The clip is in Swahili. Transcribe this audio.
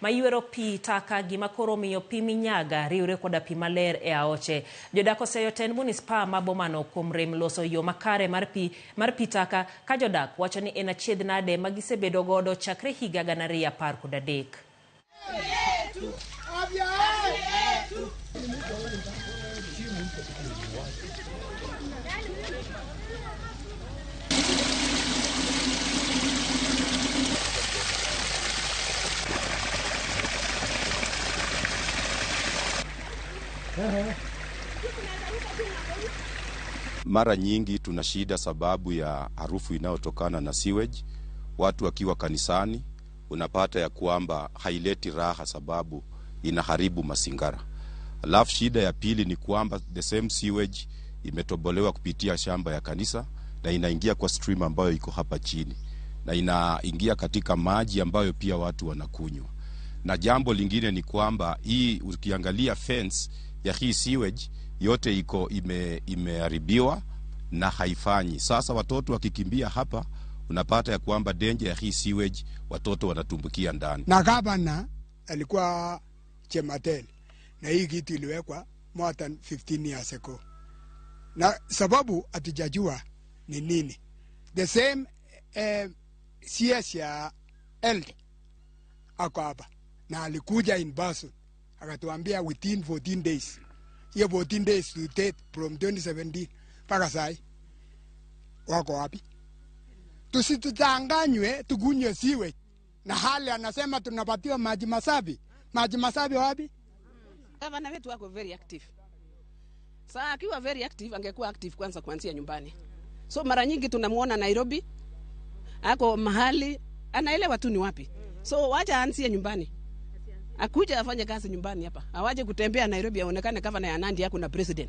Maywero pi taka gima koro miyo pi minyaga riwre koda pi maler e aoche. Jodak oseyo tend munispaa ma bomano kuom rem loso yo makare mar pi taka ka jodak wacho ni en achiedh nade ma gisebedo godo chakre higa 2013. Mara nyingi tuna shida sababu ya harufu inayotokana na sewage. Watu wakiwa kanisani, unapata ya kwamba haileti raha sababu inaharibu mazingara. Alafu shida ya pili ni kwamba the same sewage imetobolewa kupitia shamba ya kanisa na inaingia kwa stream ambayo iko hapa chini na inaingia katika maji ambayo pia watu wanakunywa. Na jambo lingine ni kwamba hii ukiangalia fence ya hii sewage yote iko imeharibiwa na haifanyi. Sasa watoto wakikimbia hapa, unapata ya kwamba danger ya hii sewage, watoto wanatumbukia ndani. Na gavana alikuwa Chematel, na hii kitu iliwekwa more than 15 years ago, na sababu hatujajua ni nini. The same CS ya health ako hapa na alikuja in person akatuambia within 14 days. Hiyo 14 days to date from 2017 mpaka sai wako wapi? Tusitutanganywe tukunywe sewage, na hali anasema tunapatiwa maji masafi. Maji masafi wapi? Gavana wetu wako very active. Saa akiwa very active angekuwa active kwanza kuanzia nyumbani. So mara nyingi tunamuona Nairobi, ako mahali anaelewa tu ni wapi. So wacha aanzie nyumbani. Akuja afanye kazi nyumbani hapa. Awache kutembea Nairobi aonekane gavana ya Nandi yako na president.